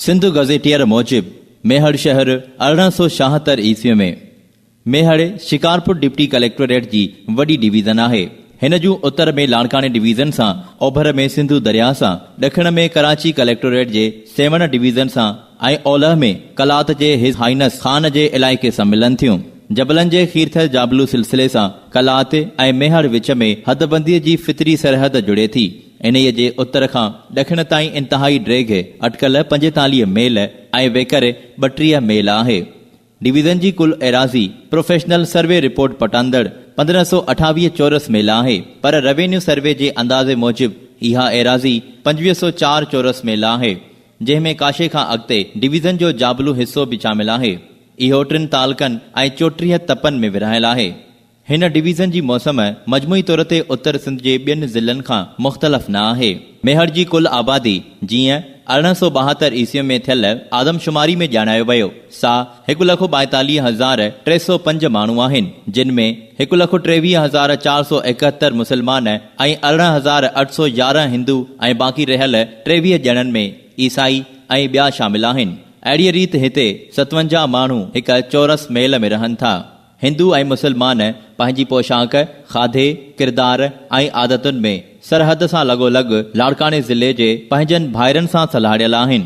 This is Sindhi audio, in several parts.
سنڌ گزيٽيئر موجب ميهڙ شهر 1876 عيسوي ۾ ميهڙ شڪارپور ڊپٽي ڪليڪٽوريٽ جي وڏي ڊويزن آهي. هن جون اتر ۾ لاڙڪاڻي ڊويزن سان، اوڀر ۾ سنڌو درياهه سان، ڏکڻ ۾ ڪراچي ڪليڪٽوريٽ جي سيوهڻ ڊويزن سان ۽ اولهه ۾ قلات جي his Heinz Khan جي علائقي سان ملن ٿيون. جبلن جي کيرٿر جابلو سلسلي سان قلات ۽ ميهڙ وچ ۾ حدبنديء جي فطري سرحد جڙي ٿي. انهيء جي اتر کان ڏکڻ تائين انتهائي ڊيگهه اٽڪل 45 ميل ۽ ويڪر 32 ميل آهي. ڊويزن جي ڪل ايراضي پروفيشنل سروي رپورٽ پٽاندڙ 1528 چورس ميل آهي، پر روينيو سروي جي اندازي موجب اها ايراضي 2504 چورس ميل آهي، جنهن ۾ ڪاشي کان اڳتي ڊويزن جو جابلو حصو به شامل آهي. اهو ٽن تعلقن ۽ 34 تپن ۾ ورهايل آهي. هن ڊويزن جي موسم مجموعي طور تي اتر سنڌ جي ٻين ضلعن کان مختلف نه آهي. ميهڙ جي ڪل آبادي جيئن 1872 عيسوي ۾ ٿيل آدمشماري ۾ ڄاڻايو ويو، سا هڪ لک 42,305 ماڻهو آهن، جن ۾ هڪ لک 23,471 مسلمان ۽ 18,811 هندو ۽ باقي رهيل 23 ڄڻن ۾ عيسائي ۽ ٻيا شامل آهن. اهڙيء ريت هتي 57 ماڻهو هڪ چورس ميل ۾ رهن ٿا. هندو ۽ مسلمان پنهنجي پوشاڪ، کاڌي، ڪردار ۽ عادتن ۾ سرحد سان لڳو لڳ لاڙڪاڻي ضلعي جي پنهنجن ڀائرن سان سلهاڙيل آهن.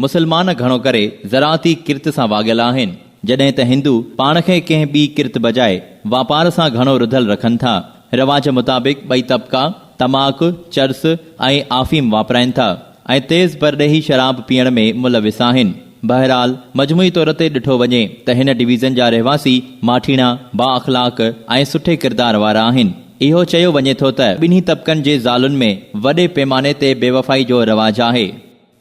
مسلمان گهڻو ڪري زراعتي ڪرت سان واڳيل آهن، جڏهن ته هندو پاڻ کي ڪنهن ٻي ڪرت بجاء واپار سان گهڻو رڌل رکن ٿا. رواج مطابق ٻئي طبقا تماڪ، چرس ۽ آفيم واپرائين ٿا ۽ تيز پرڏيهي شراب پيئڻ ۾ ملوث آهن. بهرحال مجموعي طور تي ڏٺو وڃي ته هن ڊويزن جا رهواسي ماٺيڻا، بااخلاق ۽ سٺي ڪردار وارا آهن. اهو چيو وڃي ٿو ته ٻنهي طبقن جي زالن ۾ وڏي پيماني تي بيوفائي جو رواج آهي.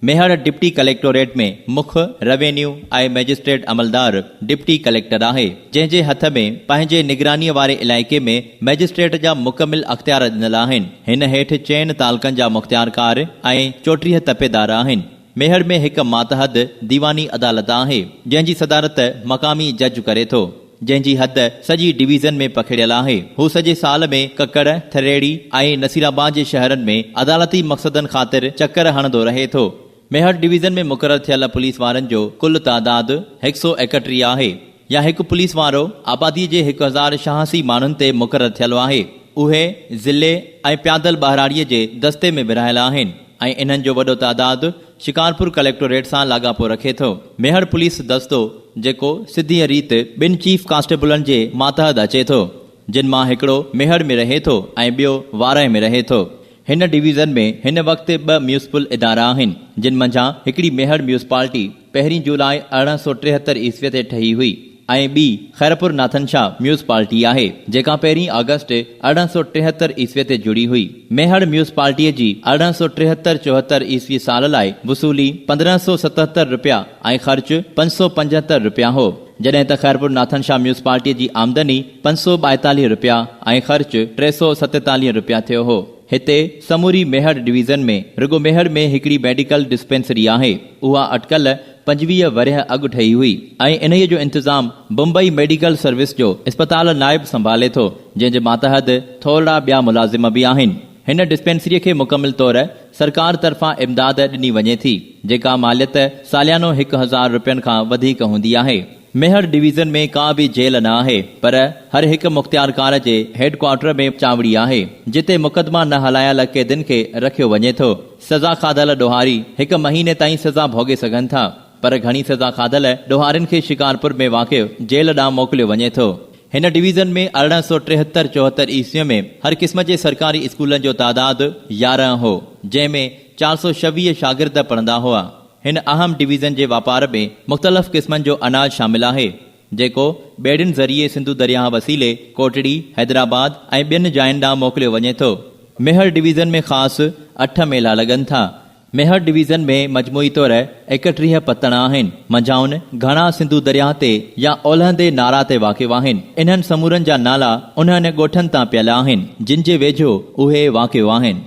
ميهڙ ڊپٽي ڪليڪٽوريٽ ۾ مک روينيو ۽ مئجسٽريٽ عملدار ڊپٽي ڪليڪٽر آهي، جنهن جي هٿ ۾ پنهنجي نگرانيء واري علائقي ۾ مئجسٽريٽ جا مڪمل اختيار ڏنل آهن. هن هيٺ چئن تعلقن جا مختيارڪار ۽ 34 تپيدار آهن. ميهڙ ۾ هڪ ماتحت ديواني عدالت آهي، جنهن جي صدارت مقامي جج ڪري ٿو. جنهن جي حد سڄي ڊويزن ۾ پکڙيل آهي. هو سڄي سال ۾ ڪڪڙ، ٿريڙي ۽ نصيرآباد جي شهرن ۾ عدالتي مقصدن خاطر چڪر هڻندو رهي ٿو. ميهڙ ڊويزن ۾ مقرر ٿيل پوليس وارن جو ڪل تعداد هڪ سو 31 آهي يا هڪ پوليس وارو آبادي جي 1086 ماڻهن تي مقرر ٿيل آهي. اهي ضلعي ۽ پيادل ٻهراڙيء جي دستي ۾ ورهايل آهن ۽ انهن جو وڏو تعداد شڪارپور ڪليڪٽوريٽ سان لاڳاپو رکي ٿو. ميهڙ پوليس دستو جيڪو سڌيء ريت ٻن چيف ڪانسٽيبلن جي ماتحت اچي ٿو، جن مان هڪڙو ميهڙ ۾ رهي ٿو ۽ ٻيو وارهه ۾ رهي ٿو. هن ڊويزن ۾ هن وقت ٻه ميونسپل ادارا آهن، جن منجهان هڪڙي ميهڙ ميونسپالٽي پهرين جولاء 1873 عيسويء تي ٺهي هئي ۽ ٻي خيرپور ناٿن شاهه ميونسپالٽي آهي، جيڪا پهرين آگسٽ 1873 عيسويء تي جڙي هئي. ميهڙ ميونسپالٽيء جي 1873 74 عيسوي سال لاء وصولي 1577 رپيا ۽ خرچ 575 رپيا هو، جڏهن ته خيرپور ناٿن شاهه ميونسپالٽيء جي آمدني 542 رپيا ۽ خرچ 347 رپيا ٿيو هو. هتي سموري ميهڙ ڊويزن ۾ رڳو ميهڙ ۾ هڪڙي ميڊيڪل ڊسپينسري آهي، اها اٽڪل 25 ورهيه اڳ ٺهي هئي ۽ انهيء جو انتظام بمبئي ميڊيڪل سروس جو اسپتال نائب سنڀالي ٿو، جنهن جي ماتحت ٿورڙا ٻيا ملازم به آهن. هن ڊسپينسريء کي مڪمل طور سرڪار طرفان امداد ڏني وڃي ٿي، جيڪا ماليت ساليانو 1000 رپين کان وڌيڪ هوندي آهي. ميهڙ ڊويزن ۾ ڪا به جيل نه آهي، پر هر هڪ مختيارڪار جي هيڊ ڪوارٽر ۾ چانوڙي آهي، جتي مقدما نه هلايل قيدين کي رکيو وڃي ٿو. سزا کاڌل ڏوهاري هڪ مهيني تائين سزا ڀوڳي سگهن ٿا، پر گهڻي سزا کاڌل ڏوهارين کي شڪارپور ۾ واقع جيل ڏانهن موڪليو وڃي ٿو. هن ڊويزن ۾ 1873 74 عيسويء ۾ هر قسم جي سرڪاري اسڪولن جو تعداد 11 هو، جنهن ۾ 426 شاگرد پڙهندا هئا. هن اهم ڊويزن جي واپار ۾ مختلف قسمن جو اناج شامل آهي، جيڪو ٻيڙين ذريعي سنڌو درياهه وسيلي ڪوٽڙي، حيدرآباد ۽ ٻين جاين ڏانهن موڪليو وڃي ٿو. ميهڙ ڊويزن ۾ خاص اٺ ميلا لڳن ٿا. ميهڙ ڊويزن ۾ مجموعي طور 31 پتڻ آهن، منجهائن گهڻا سنڌو درياهه تي يا اولهندي نارا تي واقع آهن. انهن سمورن جا نالا انهن ڳوٺن تان پيل آهن، جن جي ويجهو اهي واقع آهن.